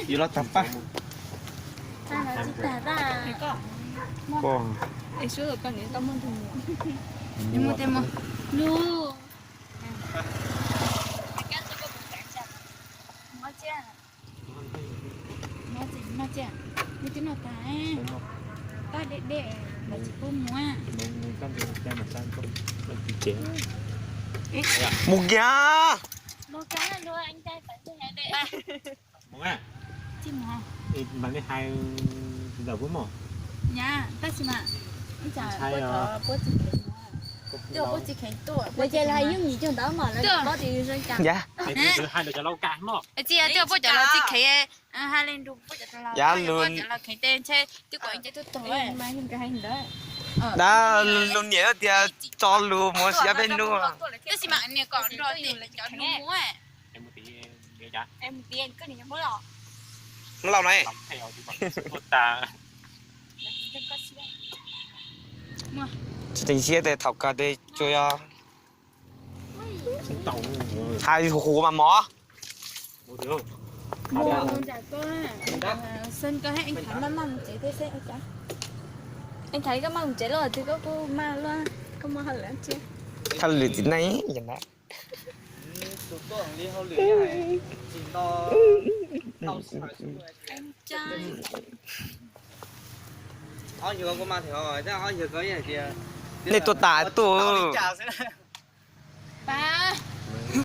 Yuav los tag pab. Koj. Mus kiag. Yav, yav lus, dab lus niam tias tso lus mus xyov peb hnub. Hmoob Lauj na. Tsis teem siab tes thaum kawg tes tsuas yog hais huv mas mov. Thaj lwm txiv neej na. Nej tuaj tas tuaj.